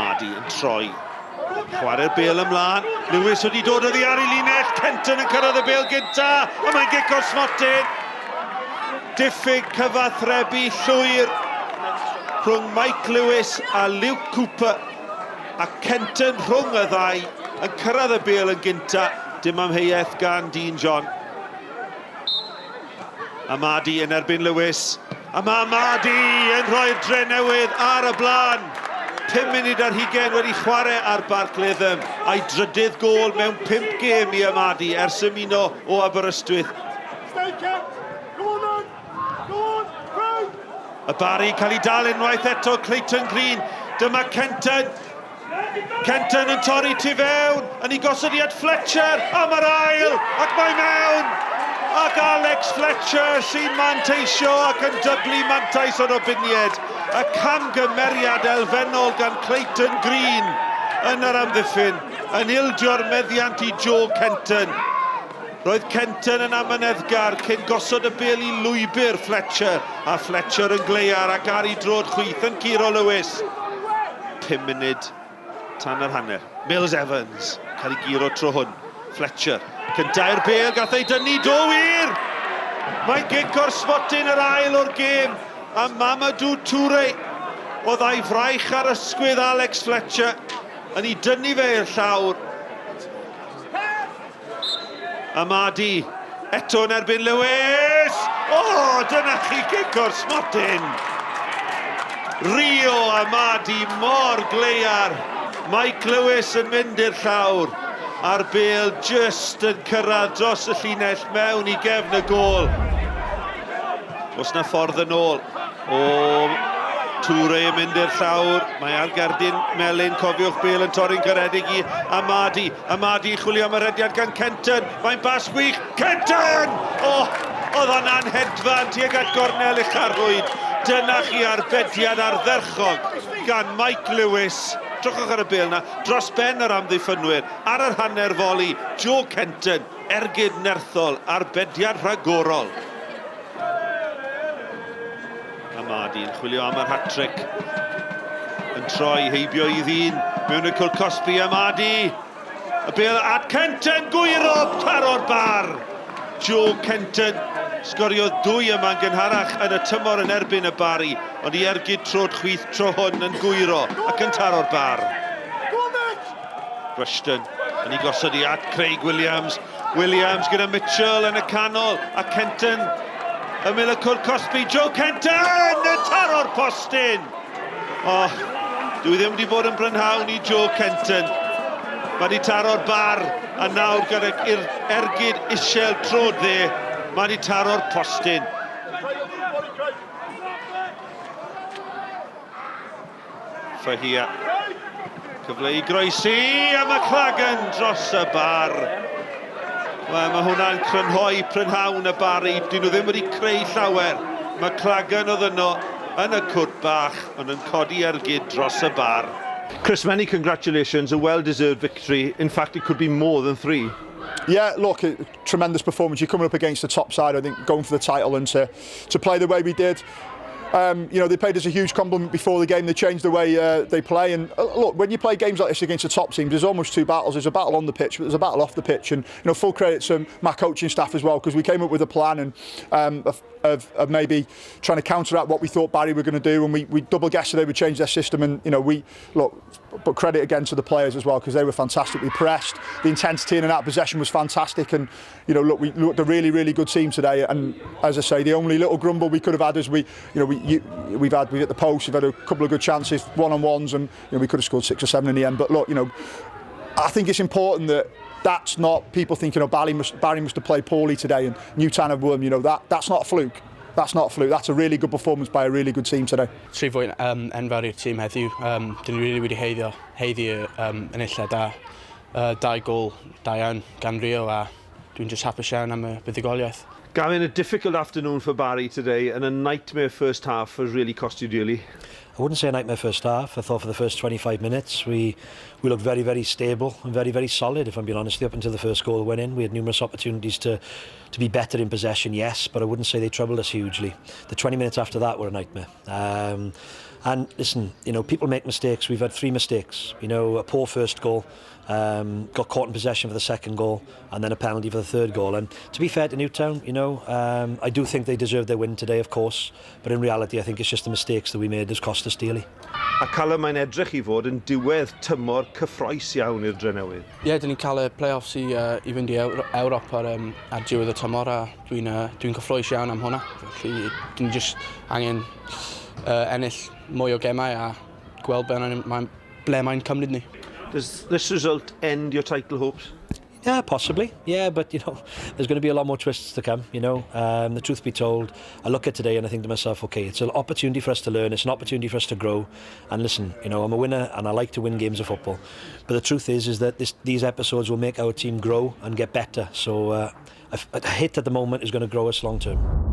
Amadi yn troi. Chwarae'r bêl ymlaen. Lewis wedi dod oddi ar ei linell. Kenton yn cyrraedd y bêl gynta. A mae'n gic o'r smotyn. Diffyg cyfathrebu llwyr rhwng Mike Lewis a Luke Cooper. A Kenton rhwng y ddau yn cyrraedd y bêl yn gynta. Dim amheuaeth gan Dean John. Amadi yn erbyn Lewis. A mae Amadi yn rhoi'r Drenewydd ar y blaen. 5 munud ar hugain wedi chwarae ar Barc Latham. A'i drydydd gôl mewn 5 gêm i Amadi ers ymuno o Aberystwyth. Y Barri cael ei dal unwaith eto, Clayton Green. Dyma Kenton. Kenton yn torri tu fewn, yn ei gosod i at Fletcher, am yr ail, ac mae mewn! Ac Alex Fletcher sy'n manteisio ac yn dyblu mantais o'r Robiniaid. Y camgymeriad elfennol gan Clayton Green yn yr amddiffyn, yn ildio'r meddiant i Joe Kenton. Roedd Kenton yn amyneddgar cyn gosod y bêl i lwybr Fletcher, a Fletcher yn gleiar ac ar ei droed chwith yn curo Lewis. 5 munud tan yr hanner. Mills Evans, cael ei guro tro hwn. Fletcher, cynta i'r bêl, gath ei dynnu, do wir! Mae'n gic o'r smotyn yr ail o'r gêm, a Mamadou Toure oedd a'i fraich ar ysgwydd Alex Fletcher yn ei dynnu fe i'r llawr. Amadi, eto yn erbyn Lewis! O, oh, dyna chi gic o'r smotyn! Rio Amadi mor gleiar. Mike Lewis yn mynd i'r llawr. A'r bêl jyst yn cyrraedd dros y llinell mewn i gefn y gôl. Oes na ffordd yn ôl? O, Toure yn mynd i'r llawr. Mae ar gerdyn melyn, cofiwch, Bale yn torri'n garedig i Amadi. Amadi yn chwilio am y rhediad gan Kenton. Mae'n bas gwych. Kenton! O, oedd o'n anhedfan tuag at gornel ucha'r rhwyd. Dyna chi arbediad ardderchog gan Mike Lewis. Drychwch ar y bêl 'na, dros ben yr amddiffynwyr, ar yr hanner foli, Joe Kenton, ergyd nerthol, arbediad rhagorol. Amadi yn chwilio am yr hat-trick. Yn troi heibio i ddyn mewn y cwrt cosbi. Amadi! Y bêl at Kenton, gwyro, taro'r bar! Joe Kenton sgoriodd dwy yma'n gynharach yn y tymor yn erbyn y Barri, ond i ergyd trod chwith tro hwn yn gwyro ac yn taro'r bar. Rushton yn ei gosod i at Craig Williams. Williams gyda Mitchell yn y canol a Kenton ymyl y cwrt cosbi. Joe Kenton yn taro'r postyn! O, oh, dwi ddim wedi bod yn brynhawn i Joe Kenton. Mae wedi taro'r bar a nawr gyda ergyd isel trod dde, mae wedi taro'r postyn. Fahia. Cyfle i groesi a McLagan dros y bar. Wel, mae hwnna'n crynhoi prynhawn y Barri. Dyn nhw ddim wedi creu llawer. McLagan oedd yno yn y cwrt bach, ond yn codi ergyd dros y bar. Chris, many congratulations, a well-deserved victory. In fact, it could be more than three. Yeah, look, a tremendous performance. You're coming up against the top side, I think, going for the title and to, to play the way we did. Um, you know, they paid us a huge compliment before the game. They changed the way uh, they play. And uh, look, when you play games like this against the top teams, there's almost two battles. There's a battle on the pitch, but there's a battle off the pitch. And, you know, full credit to my coaching staff as well, because we came up with a plan and um, of, of, of maybe trying to counteract what we thought Barry were going to do. And we, we double guessed that they would change their system. And, you know, we, look, but credit again to the players as well because they were fantastically pressed. The intensity in and out of possession was fantastic, and you know, look, we looked a really, really good team today. And as I say, the only little grumble we could have had is we, you know, we you, we've had we hit the post, we've had a couple of good chances, one-on-ones, and you know, we could have scored six or seven in the end. But look, you know, I think it's important that that's not people thinking, oh, Barry must, Barry must have played poorly today and Newtown have won. You know, that that's not a fluke. That's not a fluke. That's a really good performance by a really good team today. Tri phwynt um, enfawr i'r tîm heddiw. Um, dyn ni really wedi heiddio, heiddi um, enilliad da. Uh, dau gol da iawn gan Rio a dwi'n just hapus iawn am y buddugoliaeth. Gavin, a difficult afternoon for Barry today and a nightmare first half has really cost you dearly. I wouldn't say a nightmare first half. I thought for the first 25 minutes we looked very, very stable and very, very solid, if I'm being honest with you, up until the first goal went in. We had numerous opportunities to be better in possession, yes, but I wouldn't say they troubled us hugely. The 20 minutes after that were a nightmare. And listen, people make mistakes. We've had three mistakes. A poor first goal, got caught in possession for the second goal, and then a penalty for the third goal. And to be fair to Newtown, I do think they deserved their win today, of course. But in reality, I think it's just the mistakes that we made that's cost us dearly. A Callum, mae'n edrych i fod yn diwedd tymor cyffrous iawn i'r Drenewydd. Ie, yeah, dyn ni'n cael y play-offs i fynd i Ewrop ar diwedd y tymor a dwi cyffrous iawn am hwnna. Felly, dyn ni just angen ennill mwy o gemau a gweld ble mae'n cymryd ni. Does this result end your title hopes? Yeah, possibly. Yeah, but there's going to be a lot more twists to come. The truth be told, I look at today and I think to myself, okay, it's an opportunity for us to learn. It's an opportunity for us to grow. And listen, I'm a winner and I like to win games of football. But the truth is that these episodes will make our team grow and get better. So a hit at the moment is going to grow us long term.